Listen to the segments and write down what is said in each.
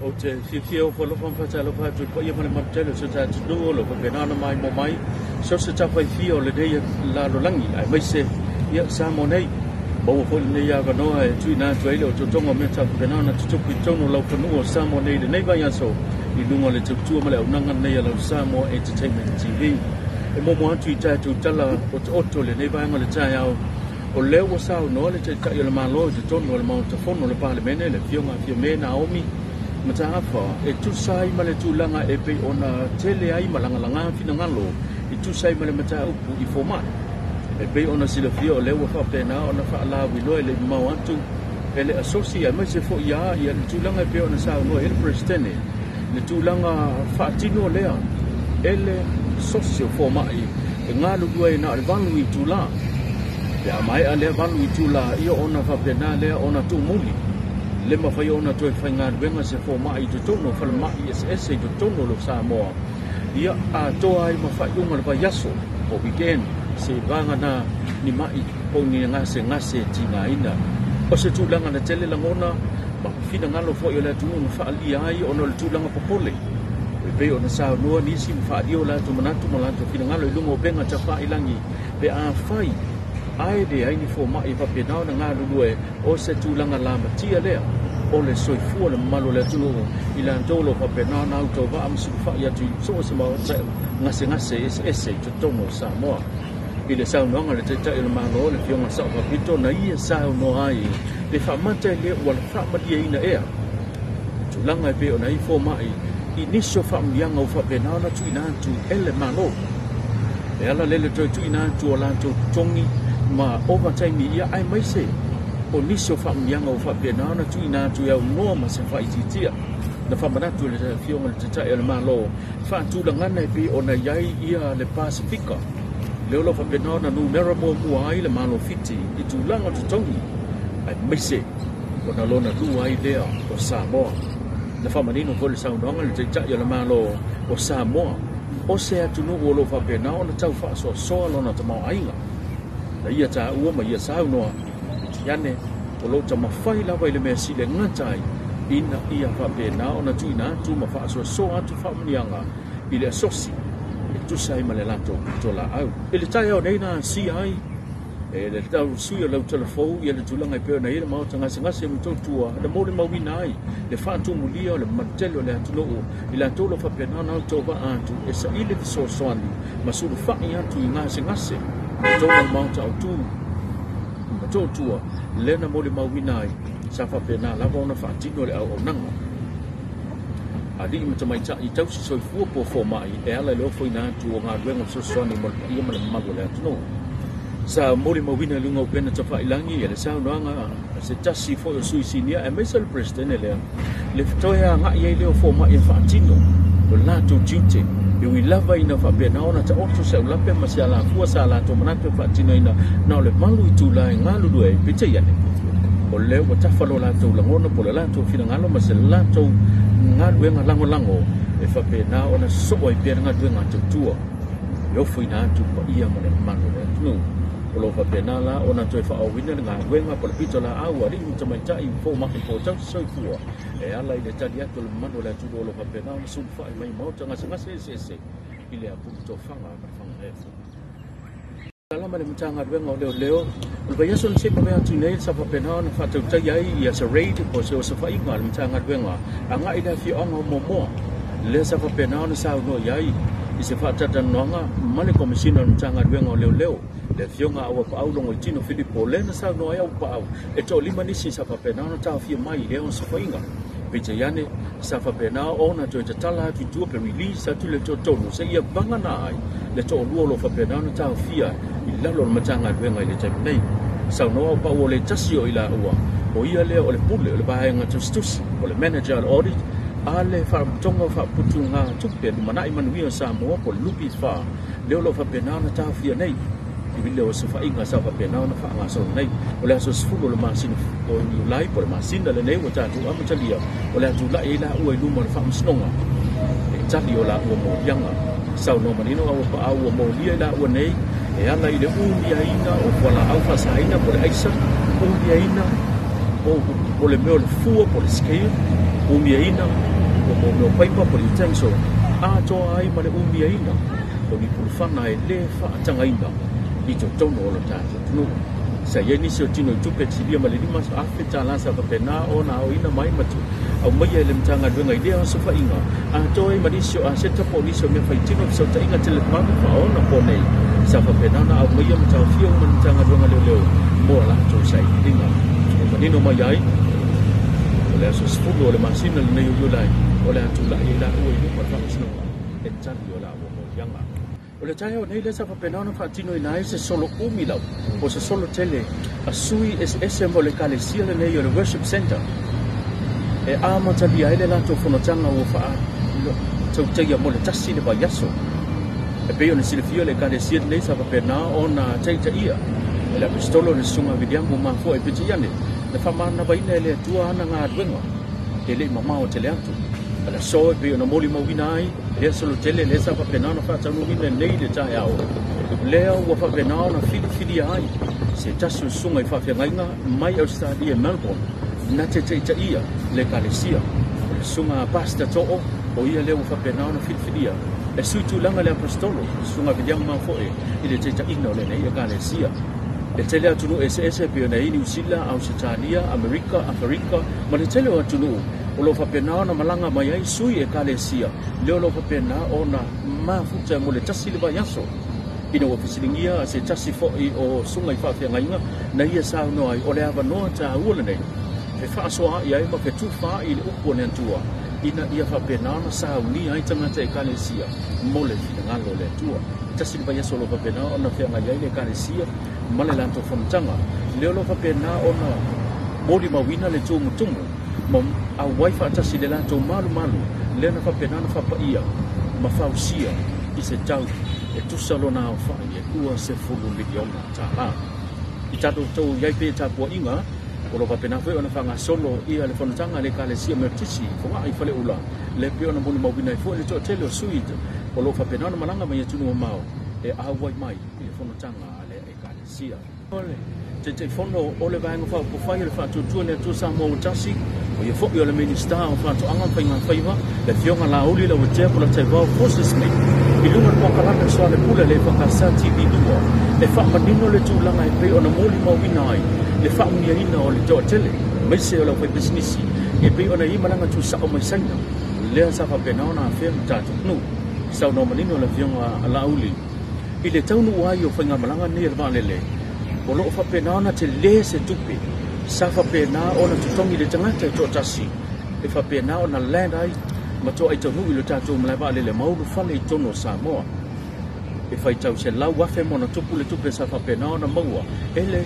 Ou te fiafia e ofo alofa ma faatalofa atu i le paia ma le mamalu tele o si o tatou atunuu o lo o faapena ona maimoa mai so o se tafa e fia o lenei lalolagi aemaise ia Samoa nei. Maua foi lenei avanoa e tuuina atu ai le otootoga o mea sa faapena ona tutupu i totonu o laufanua o Samoa nei i lenei vaiaso i luga o le tautua ma le auaunaga lenei a lau Samoa Entertainment TV. E muamua atu i tatou tala otooto i lenei vaega o le taeao, O lea ua saunoa le Taitai o le Malo i totonu o le Maota Fono o le Palemene, le Afioga a Fiame Naomi Mataafa, e tusa ai ma le tulaga e pei ona tele ai ma lagalaga finagalo e tusa ai ma le mataupu i fomai. E pei ona silafia o lea ua faapena ona faalauiloa e le i mamao atu e le Asosi aemaise foi a ia le tulaga e pei ona saunoa i ai le Peresetene, le tulaga faatino lea e le Asosi o Fomai e galulue ai na o le 8 itula. Pe a maea lea 8 itula, ia ona faapena lea ona tuumuli. Le mafai ona toe faigaluega se fomai i totonu o falemai eseese i totonu o Samoa, ia atoa ai ma faaiuga o le vaiaso po o weekend, seiavagana ni mai po o ni gasegase tigaina. O se tulaga na tele lagona ma finagalo foi o le atunuu na faaalia ai ona o le tulaga popole. E pei ona saunoa nisi ma faaalia o latou manatu ma latou finagalo i luga o upega tafailagi pe afai ae leai ni fomai e faapena ona galulue o se tulaga lamatia lea o le soifua o le mamalu o le atunuu i latou o lo o faapena ona autauvaa ma sulufai atu i so o se gasegase eseese i totonu o Samoa. I le saunoaga a le Taitai o le Malo, le Afioga i le Sao Faapito, na ia saunoa ai le faamata e le ua faamalieina ea le tulaga e pei ona i ai fomai i nisi o faamanuiaga ua faapena ona tuuina atu e le Malo. E ala lea i le toe tuuina atu o latou totogi ma ovataimi ia aemaise o nisi o faamanuiaga ua faapena ona tuuina atu e aunoa ma se faaitiitia. Na faamanatu e le Afioga i le Taitai o le Malo faatulagana e pei ona i ai ia le Pasefika, lea o lo o faapena ona numera muamua ai le Malo Fiti i tulaga o totogi, aemaise ona lona lua ai lea o Samoa. Na faamanino foi le saunoaga a le Taitai o le Malo o Samoa, o se atunuu o lo o faapena ona tau faasoasoa lona tamaoaiga. Na ia taua ma ia saunoa, Tiane, o lo o taumafai lava i le mea sili e gata ai, ina ia faapena ona tuuina atu ma faasoasoa atu faamanuiaga i le asosi e tusa ai ma le latou pitolaau. I le taeao nei na asia ai e le tau sui o Lautalafou ia le tulaga e pei ona i ai le maota gasegase i Motootua na molimauina ai le faatumulia o le mamalu tele o le atunuu i latou o lo o faapena ona autovaa atu e saili fesoasoani ma sulufai atu i gasegase i totonu o le maota autu i Motootua lea na molimauina ai sa faapena lava ona faatino le auaunaga. Alii ma tamaitai tausi soifua po o fomai e ala i le ofoina atu o galuega fesoasoani mo le paia ma le mamalu o le atunuu. Sa molimauina i luga o upega tafailagi e le saunoaga a se tasi foi o sui sinia aemaise o le Peresetene lea le toe agai ai lea o fomai e faatino o latou tiute e ui lava ina faapena ona taoto se aulape ma se alafua sa latou manatu e faatinoina na o le 8 itula e galulue ai. Peitai ane, o lea ua tafa lo latou lagona po o le latou finagalo ma se latou galuega lagolago e faapena ona sosoo ai pea le galuega a tautua e ofoina atu le paia ma le mamalu o le atunuu. O lo o faapena la ona toe faaauauina le galuega po o le pitolaau a alii ma tamaitai fomai po o tausi soifua e ala i le tali atu o le mamalu o le atunuu o lo o faapena ona sulufai mai i maota gasegase eseese i le apulu tofaga ma le fagaefu. Tala ma le Matagaluega o Leoleo, o le vaiaso na se'i mavea atu nei sa faapena ona faatautaia ai ia se raid po o se osofaiga a le Matagaluega agai i le afioaga o Moamoa lea sa faapena ona saunoa i ai i se faatalatalanoaga ma le Komesina o le Matagaluega o Leoleo le afioga a Auapaau Logoitino Filipo lea na saunoa ai Auapaau e toalima nisi sa faapena ona taofia mai i lea osofaiga. Peitai ane, sa faapena ona toe tatala atu i tua pe release atu le toatolu seia vagana ai le toalua o lo o faapena ona taofia i lalo o le Matagaluega i le taimi nei. Saunoa o pau o le tasi o i laua, o ia lea o le pule o le vaega tusitusi, o le manager o le audit a le Faalapotopotoga o Faaputugatupe Lumanai Manuia o Samoa po o le NPF, lea o lo o faapena ona taofia nei i le osofaiga sa faapena ona faagasolo nei. O le aso 10 o le masina o Iulai po o le masina lenei ua tatou amatalia, o le a tulai ai laua i luma o le faamasinoga e tali o laua moliaga. Saunoa manino a ua paau ua molia i laua nei e ala i le umiaina o fualaau faasaina po o le aisa, umiaina Po le mea o le fua po o le scale, umiaina o mea o paipa po o le utensil, atoa ai ma le umiaina o ni pulufana e lē faatagaina i totonu o lo tatou atunuu. Sa i ai nisi o tino i tupe silia ma le $5,000 sa faapena ona aoina mai ma aumaia e le Matagaluega i lea osofaiga, atoa ai ma nisi o aseta po o nisi o mea faitino fesootaiga televavave faaonaponei sa faapena ona aumaia ma taofia uma e le Matagaluega Leoleo mo a latou sailiiliga. E manino mai ai, o le aso 10 o le masina lenei o Iulai o le a tulai ai laua i luma o le Faamasinoga e tali o laua moliaga. O le taeao nei lea sa faapena ona faatinoina ai se solo umi lava po o se solo tele a sui eseese mo le ekalesia lenei o le Worship Centre e amatalia ai le latou fonotaga ua faatautaia mo le tasi le vaiaso. E pei ona silafia le ekalesia lenei sa faapena ona taitaia e le Aposetolo le Susuga Viliamu Mafoa i Peitai ane na faamanavaina e le Atua ana galuega e le i mamao tele atu. A le aso e pei ona molimauina ai lea solo tele lea sa faapena ona faataunuuina nei le taeao, lea ua faapena ona filifilia ai se tasi o susuga i faafeagaiga mai Ausetalia i Melbourne na te taitaia le ekalesia. O le Susuga Pastor To'o, o ia lea ua faapena ona filifilia e sui tulaga le Aposetolo Susuga Viliamu Mafoe i le taitaiina o lenei ekalesia. E tele atunuu eseese e pei ona i ai Niu Sila, Ausetalia, Amerika, Aferika ma le tele o atunuu o lo o faapena ona malaga mai ai sui ekalesia lea o lo o faapena ona mafuta mo le tasi le vaiaso. Ina ua fesiligia se tasi foi o susuga i faafeagaiga na ia saunoa ai, o le avanoa taua lenei fefaasoaai ai ma fetufaai i le upu a le Atua ina ia faapena ona saunia ai tagata ekalesia mo le finagalo o le Atua. Tasi le vaiaso o lo o faapena ona feagai ai le ekalesia ma le latou fonotaga lea o lo o faapena ona molimauina le tumutumu ma auai faatasi le latou malumalu lea na faapena ona faapaia ma fausia i se tau e tusa lona aofai e $20 miliona. I tatou tou i ai pea i tapuaiga, o lo o faapena foi ona faagasolo ia le fonotaga a le Ekalesia Metotisi i Fogaa i Faleula, lea pei ona molimauina ai foi le toatele o sui o lo o faapena ona malaga mai atunuu mamao e auai mai i le fonotaga a lea Ekalesia. O le Taitaifono o le Vaega Faaupufai o le Faatuatua i le Atua Samoa ua Tasi, o ia foi o le Minisita o Faatoaga ma Faigafaiva, le Afioga Laauli Lauatea Polataivao Fosi Smith, i luga o le polokalame o le Soalepule a le EFKS TV2 e faamanino le tulaga e pei ona molimauina ai le faamuniaina o le toatele aemaise o le aufaipisinisi e pei ona i ai malaga tuusao mai Saina lea sa faapena ona afea ma tatou atunuu. Saunoa manino le Afioga Laauli i le taunuu ai o faigamalaga nei a le vaalele, o lo o faapena ona tele se tupe sa faapena ona totogi le tagata e toatasi e faapena ona land ai ma toai taunuu i le tatou malae vaalele ma ulufale i totonu o Samoa. E faitau 100,000 ma ona tupu le tupe sa faapena ona maua e le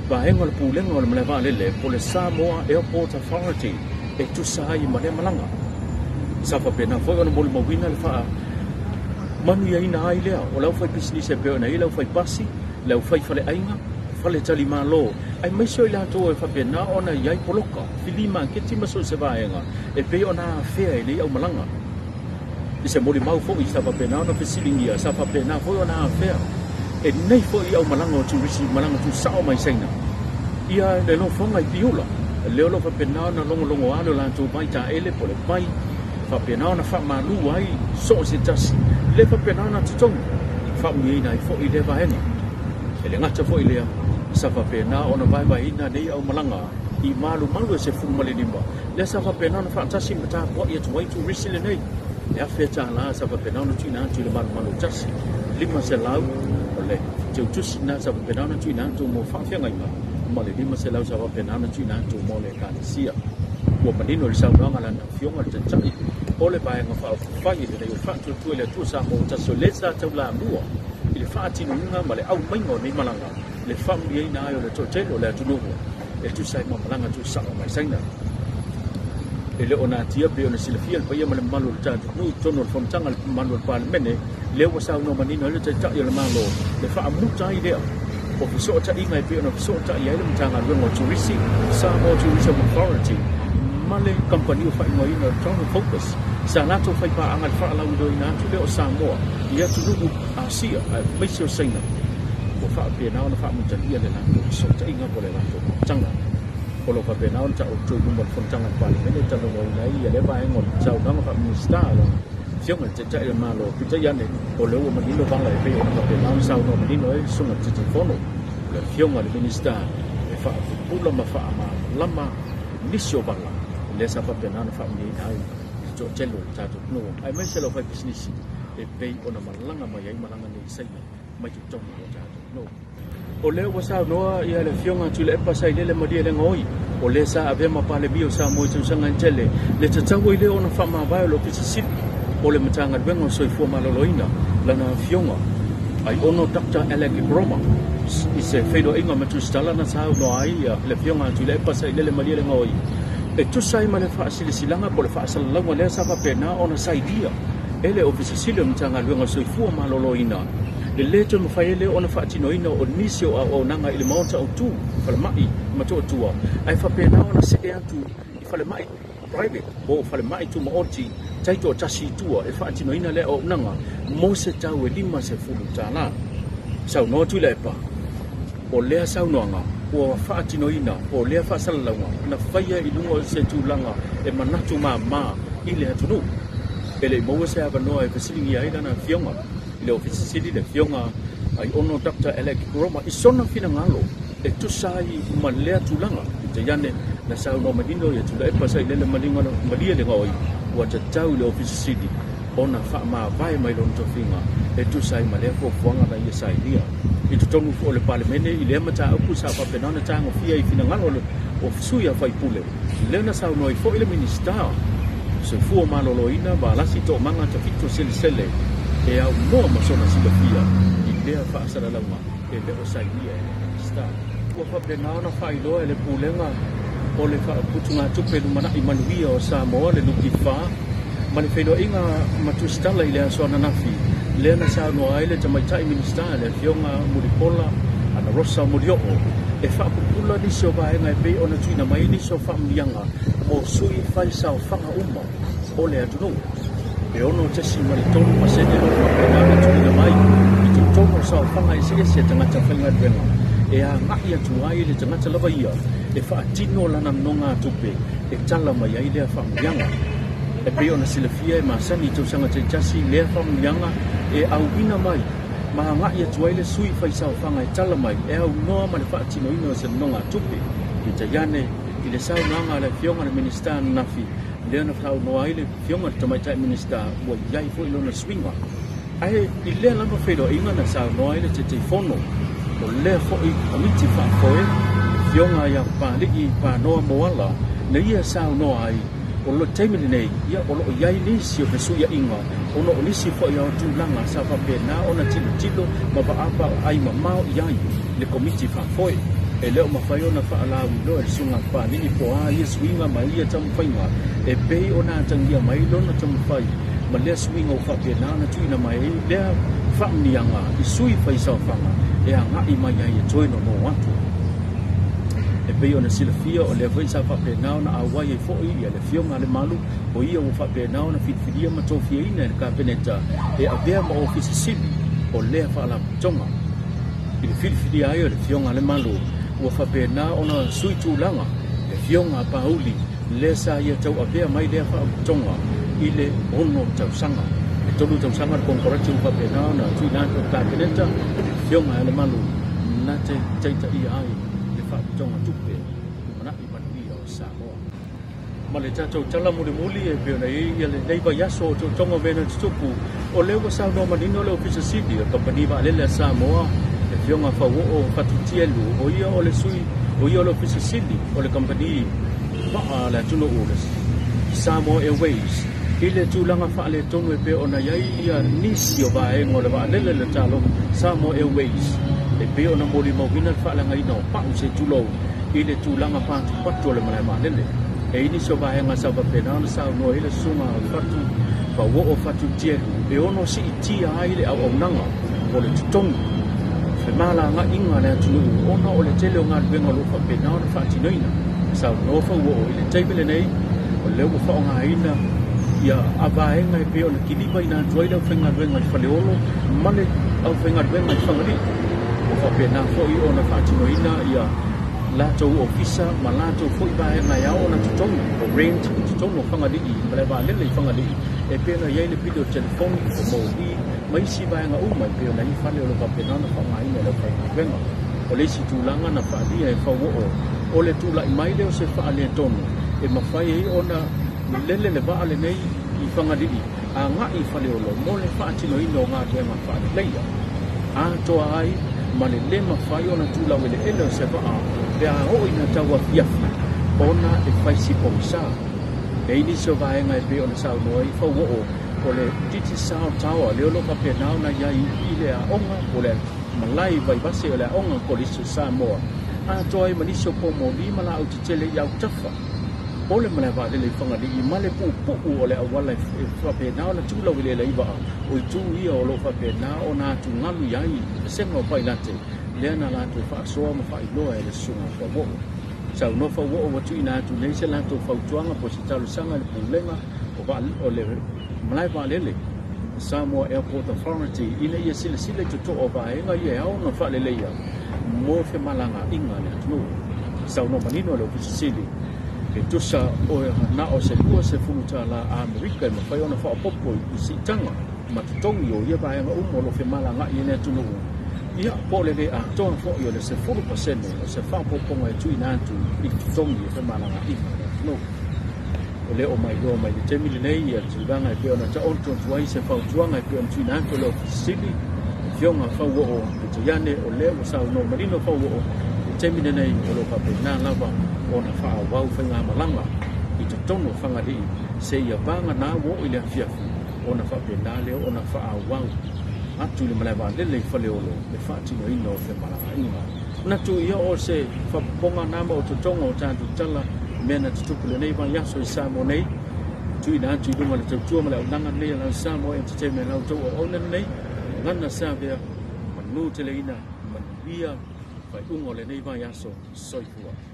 vaega o le pulega o le malae vaalele po o le Samoa Airport Authority e tusa ai ma lea malaga. Sa faapena foi ona molimauina le faamanuiaina ai lea o le aufaipisinisi e pei ona i ai le aufaipasi, le aufaifaleaiga, faletalimalo, aemaise o i latou e faapena ona i ai poloka, fili maketi ma so o se vaega e pei ona afea e nei aumalaga. I se molimau foi sa faapena ona fesiligia, sa faapena foi ona afea e nei foi aumalaga o turisi malaga tuusao mai Saina ia le nofoaga i Piula, lea o lo o faapena ona logologoa le latou vai taele po o le vai faapena ona faamalu ai so o se tasi le faapena ona totogi faamuliaina ai foi lea vaega. E le gata foi lea, sa faapena ona vaevaeina nei aumalaga i malumalu e 15 lea sa faapena ona faatasi ma tapuai atu ai turisi lenei. E $1,000 sa faapena ona tuuina atu i le malumalu tasi, 500 o le teutusi na sa faapena ona tuuina atu mo faafeagaiga ma le 500 sa faapena ona tuuina atu mo le ekalesia. Ua manino le saunoaga a lana afioga le Taitai o le Vaega Faaupufai i lenei o le Faatuatua i le Atua Samoa ua Tasi o le sa taulamua i le faatinoina ma le aumaiga o nei malaga, le faamuliaina ai o le toatele o le atunuu e tusa ai ma malaga tuusao mai Saina. E le o natia pei ona silafia le paia ma le mamalu o le tatou atunuu i totonu o le fonotaga a le mamalu o le Palemene, lea ua saunoa manino ai le Taitai o le Malo le faamuta ai lea o fesootaiga e pei ona fesootai ai le Matagaluega o Turisi, Samoa Tourism Authority, ma le kamupani o faaigoaina o le Travel Focus sa latou faipaaga i le faalauiloaina atu lea o Samoa i atunuu Asia aemaise o Saina. Ua faapena ona faamutalia le latou fesootaiga po o le latou mafutaga. O lo o faapena ona taoto i luma o le Fonotaga a le Palemene e talanoaina ai lea vaega o le saunoaga faa-Minisita a lau Afioga i le Taitai o le Malo. Peitai ane, o lea ua manino vala e pei ona faapena ona saunoa manino ai le Susuga i le Taitaifono, o le Afioga i le Minisita e faapupula ma faamalamalama nisi o vala lea sa faapena ona faamaninoina ai i le toatele o le tatou atunuu, aemaise le aufaipisinisi e pei ona malaga mai ai malaga nei i Saina mai totonu o le tatou atunuu. O lea ua saunoa le Afioga Tuilaepa Sailele Malielegaoi, o lea sa avea ma Palemia o Samoa i tausaga e tele, le tatau ai lea ona faamavae o le Ofisa Sili o le Matagaluega o Soifua Maloloina, lana Afioga Aiono Dr. Alec Koroma, i se feiloaiga ma tusitala na saunoa ai le Afioga Tuilaepa Sailele Malielegaoi e tusa ai ma le faasilasilaga po o le faasalalauga lea sa faapena ona sailia e le Ofisa Sili o le Matagaluega o le Soifua Maloloina, le lē toe mafai ai lea ona faatinoina o nisi o auaunaga i le maota autu falemai Motootua, ae faapena ona see atu i falemai private po o falemai tumaoti taitoatasi i tua e faatinoina lea auaunaga mo se tau e $50. Saunoa Tuilaepa, o lea saunoaga ua faatinoina po o lea faasalalauga na faia i luga o se tulaga e manatu māmā i le atunuu. E le i maua se avanoa e fesiligia ai lana afioga i le Ofisa Sili, le Afioga Aiono Dr. Alec Koroma, i sona finagalo e tusa ai ma lea tulaga. Peitai ane, na saunoa manino ia Tuilaepa Sailele Malielegaoi ua tatau i le Ofisa Sili ona faamavae mai lona tofiga e tusa ai ma lea fuafuaga na ia sailia. I totonu foi o le Palemene i lea mataupu sa faapena ona tagofia i finagalo o sui usufono, lea na saunoa ai foi le Minisita Soifua Maloloina Valasi Toomaga Tafito Selesele e aunoa ma sona silafia i lea faasalalauga e le o sainia e le Minisita. Ua faapena ona faailoa e le Pulega o le Faaputugatupe Lumanai Manuia o Samoa, le NPF, ma le feiloaiga ma tusitala i le aso ananafi lea na saunoa ai le Tamaitai Minisita, le Afioga Mulipola Anarosa Molioo, e faapupula nisi o vaega e pei ona tuuina mai nisi o faamuniaga mo sui faisaofaga uma o le atunuu. E 6.3% o lo o faapena ona tuuina mai i totonu o saofaga eseese a tagata faigaluega e agai atu ai le tagata lava ia e faatino lana nonogatupe e tala mai ai lea faamuniaga. E pei ona silafia e masani i tausaga taitasi lea faamuniaga e auina mai ma agai atu ai le sui faisaofaga e tala mai e aunoa ma le faatinoina o se nonogatupe. Peitai ane, i le saunoaga a le Afioga i le Minisita ananafi, lea na saunoa ai le Afioga i le Tamaitai Minisita ua i ai foi lona suiga. Ae i lea lava feiloaiga na saunoa ai le Taitaifono o lea foi Komiti Faafoe, le Afioga ia Papalii Panoa Moala, na ia saunoa ai o le taimi lenei, ia, o lo o i ai nisi o fesuiaiga ona o nisi foi o tulaga sa faapena ona tilotilo ma vaavaai mamao i ai le Komiti Faafoe. E le o mafai ona faalauiloa e le Susuga Papalii po o a ia suiga ma ia taumafaiga e pei ona atagia mai lona taumafai ma lea suiga ua faapena ona tuuina mai ai lea faamuniaga i sui faisaofaga e agai mai ai e toe nono atu. E pei ona silafia o lea foi sa faapena ona auai ai foi le Afioga a Lemalu, o ia ua faapena ona filifilia ma tofiaina e le Kapeneta e avea ma Ofisa Sili o lea faalapotopotoga. I le filifilia ai o le Afioga a Lemalu, ua faapena ona sui tulaga le Afioga a Pauli lea sa ia tauavea mai lea faalapotopotoga i le 6 tausaga. E 3 tausaga le konekarate ua faapena ona tuuina atu e le Kapeneta, le Afioga a Lemalu na te taitaia ai le faalapotopotoga tupe Lumanai Manuia o Samoa. Ma le tatou tala mulimuli e pei ona i ai lenei vaiaso o tautoga o mea na tutupu, o lea ua saunoa manino le Ofisa Sili o le Kamupani Vaalele a Samoa, le Afioga Fauoo Fatutielu, o ia o le sui, o ia o le Ofisa Sili o le Kamupani Vaa a le atunuu, le Samoa Airways, i le tulaga faaletonu e pei ona i ai ia nisi o vaega o le vaalele le talofa Samoa Airways, e pei ona molimauina le faaleagaina o pau se tulou i le tulaga patupatu o le malae vaalele. E i ai nisi o vaega sa faapena ona saunoa ai le Susuga Fatu Fauoo Fatutielu e ono siitia ai le auaunaga o le totogi femalagaaiga a le atunuu ona o le tele o galuega o lo o faapena ona faatinoina. Saunoa Fauoo i le taimi lenei o lea ua faaaogaina ia vaega e pei ona kilimaina atu ai le aufaigaluega i le Faleolo ma le aufaigaluega i Fagalii. Ua faapena foi ona faatinoina ia latou ofisa ma latou foi vaega e ao ona totogi o rent i totonu o Fagalii, malae vaalele i Fagalii, e pei ona i ai le pili o telefoni, o moli ma isi vaega uma e pei ona i ai fale o lo o faapena ona faaaogaina e le aufaigaluega. O le isi tulaga na faaalia e Fauoo, o le tulai mai lea o se faaletonu e mafai ai ona lele le vaa lenei i Fagalii agai i Faleolo mo le faatinoina o galuega faaleleia atoa ai ma le lē mafai ona tulau eleele o se vaa pe a oo ina tauafiafi ona e fai si pogisa. E i ai nisi o vaega e pei ona saunoa ai Fauoo o le Digicel Tower lea o lo o faapena ona i ai i le aoga po o le malae i Vaivase o le aoga Kolisi o Samoa atoa ai ma nisi o pomoli ma laau tetele i autafa o le malae vaalele i Fagalii ma le puupuu o le auala e faapena ona tu laueleele ai vaa o itu ia o lo o faapena ona atugalu i ai vasega o pailate lea na latou faasoa ma faailoa e le susuga Fauoo. Saunoa Fauoo ua tuuina atu nei se latou fautuaga po o se talosaga i le Pulega o le Malae Vaalele Samoa Airport Authority ina ia silasila i totoo o vaega ia e ao ona faaleleia mo femalagaaiga a le atunuu. Saunoa manino le Ofisa Sili e tusa o na o se $20 Amerika e mafai ona faaopoopo i siitaga ma totogi o ia vaega uma o lo o femalagaai ai le atunuu, ia po o le le atoa foi o le 10% o se faaopoopoga e tuuina atu i totogi o femalagaaiga a le atunuu. O lea o mailoa mai le taimi lenei ia le tulaga e pei ona taoto atu ai se fautuaga e pei ona tuuina atu e le Ofisa Sili, Afioga Fauoo, peitai ane o lea ua saunoa manino Fauoo i le taimi lenei o lo o faapena lava ona faaauau faigamalaga i totonu o Fagalii seia vagana ua oo i le afiafi ona faapena lea ona faaauau atu i le malae vaalele i Faleolo le faatinoina o femalagaaiga. Manatu ia o se faapopoga na ma ototoga o tatou tala mea na tutupu lenei vaiaso i Samoa nei, tuuina atu i luga o le tautua ma le auaunaga lenei a la Samoa Entertainment la outou auauna lenei, gagana savea, manu teleina, manuia faaiuga o lenei vaiaso. Soifua.